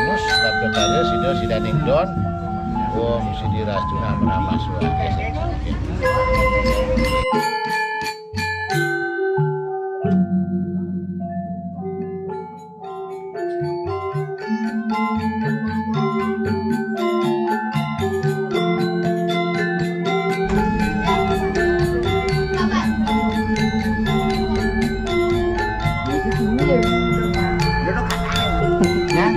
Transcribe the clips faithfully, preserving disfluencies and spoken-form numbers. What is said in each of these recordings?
Nus, labda kare sida sidaning don. Wong sidi rastu nama-nama suwake. Ya?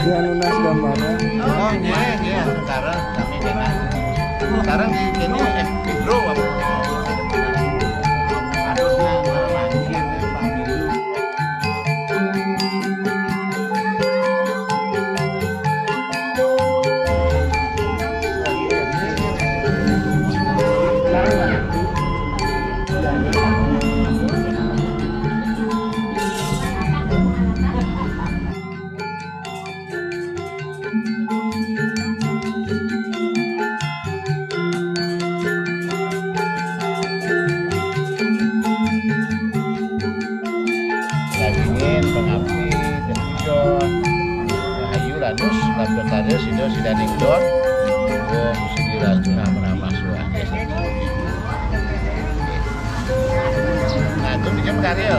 Ya, nunas gambarnya. Oh, iya, iya, sekarang kami dengan sekarang di ini, eh, di Bro, apa? Harusnya malah mangkin, ya, sambil Dagingin, pengabdi, dan ijo. Rahayu, lanus, labda karya, sida, sidaning don. Wong sida rahayu, nama-nama suwake. Nah, itu dia karya.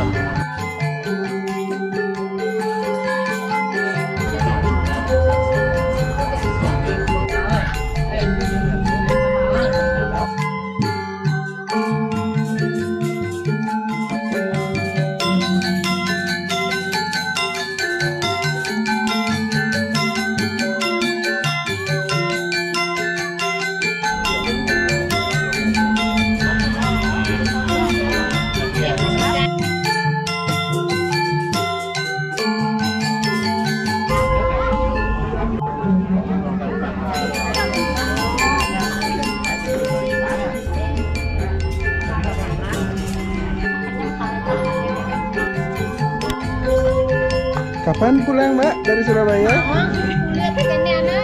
Kapan pulang, Mbak, dari Surabaya? Mama, kuliah tuh gini, anak.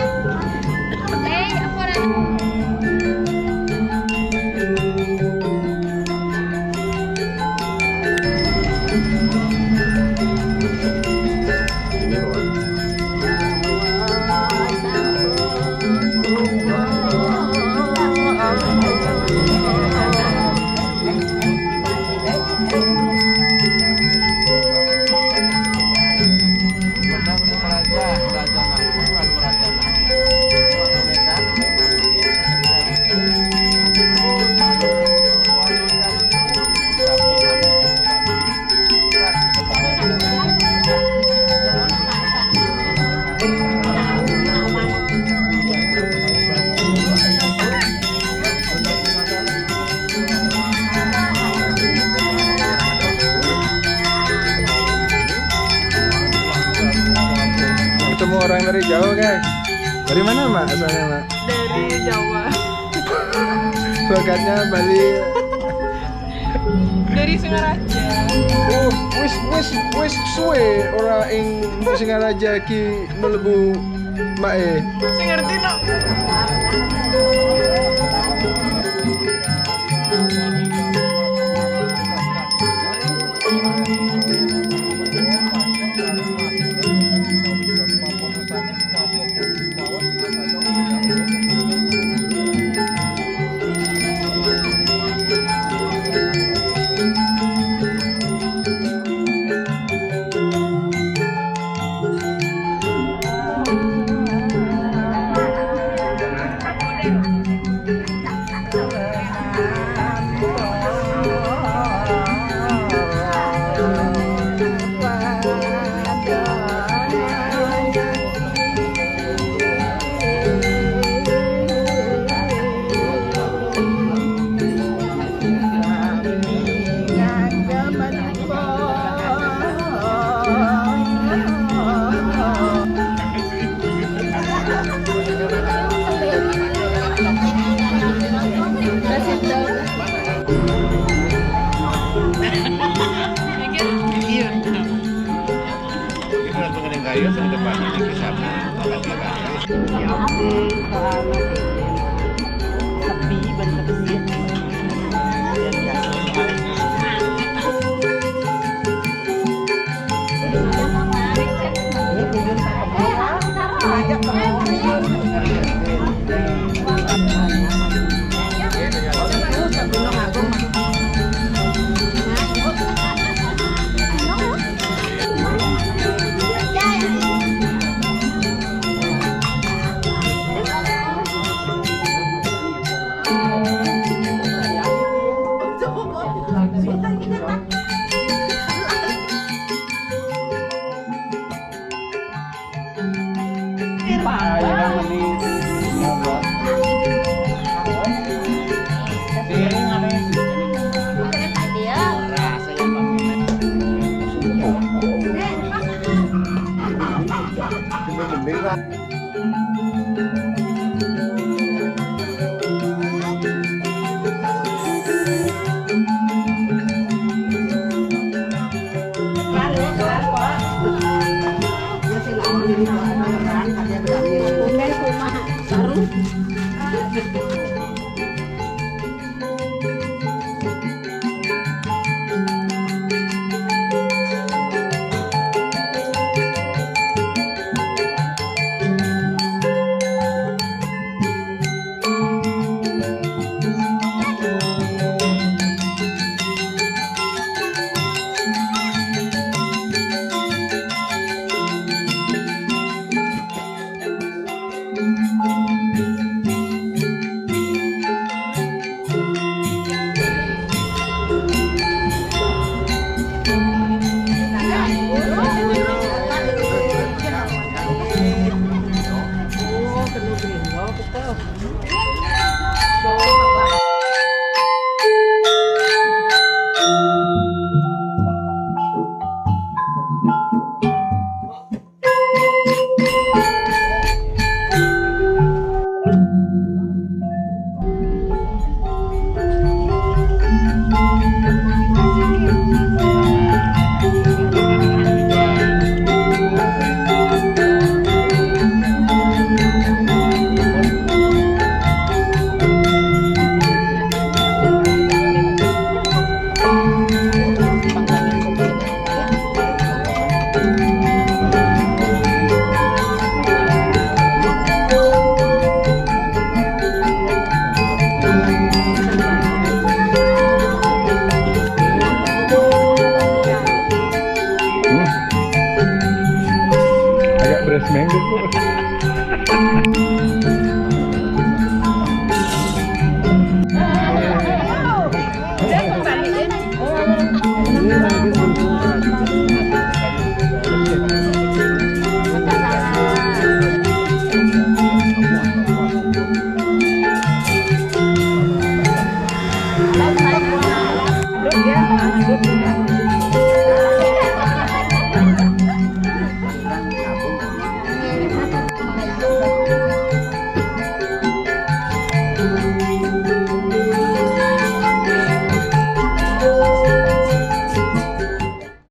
Eh, apa orang? Ketemu orang dari jauh, guys. Dari mana, Mak, asalnya, Mak? Dari Jawa. Logatnya Bali. Dari Singaraja. Oh, wis, wis, wis suwe ora ing Singaraja ki mlebu mae. Sing ngerti no. Kita harus mengenai kayu, ke depannya di kisah.